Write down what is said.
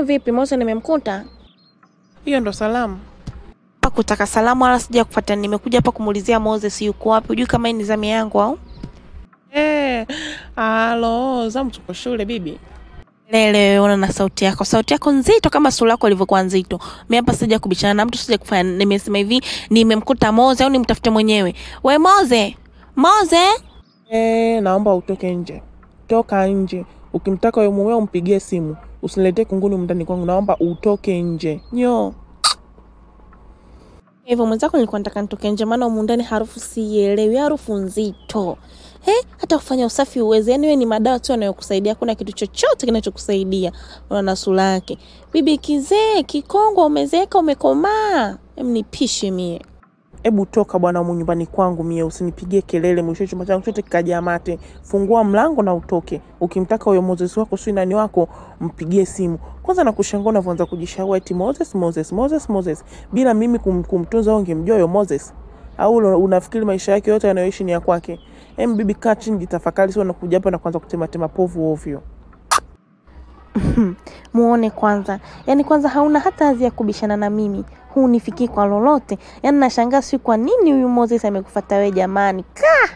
Vipi Mose nimemkuta? Hiyo ndo salamu. Hapa kutaka salamu wala sija kufuata, nimekuja hapa kumuulizia Moses yuko wapi. Hujui kama hii ni zamu yangu au? Alo, zamu tuko shule bibi. Lele, ona na sauti yako. Sauti yako nzito kama sura yako ilivyokuwa nzito. Mimi hapa sija kubishana na mtu, sija kufanya. Nimesema hivi, nimemkuta Mose au nimtafute mwenyewe? We Mose! Mose! Naomba utoke nje. Toka nje. Ukimtaka wewe mumeo umpigie simu. Usiniletee kunguni mndani kwangu, naomba utoke nje. Nyo. Hivyo mwenzako nilikuwa nataka nitoke nje, maana humu ndani harufu sielewi, harufu nzito. Hata kufanya usafi uweze. Yaani wewe ni madawa tu yanayokusaidia, hakuna kitu chochote kinachokusaidia. Unaona sura yake. Bibi kizee, kikongwe, umezeeka, umekomaa. Hem, nipishe mie. Ebu toka bwana humu nyumbani kwangu mie, usinipigie kelele, mwisho chumba changu chote kikajaa mate. Fungua mlango na utoke. Ukimtaka huyo Moses wako sio nani wako, mpigie simu. Kwanza nakushangaa unavyoanza kujishauri eti Moses, Moses, Moses, Moses. Bila mimi kumtunza wewe ungemjua huyo Moses? Au unafikiri maisha yake yote anayoishi ni ya kwake? Em, bibi kaa chini jitafakari, sio unakuja hapa na kuanza kutema tema povu ovyo. Muone kwanza. Yaani kwanza hauna hata hazi ya kubishana na mimi. Hunifikii kwa lolote. Yaani nashangaa si kwa nini huyu Moses amekufuata wewe jamani. Ka!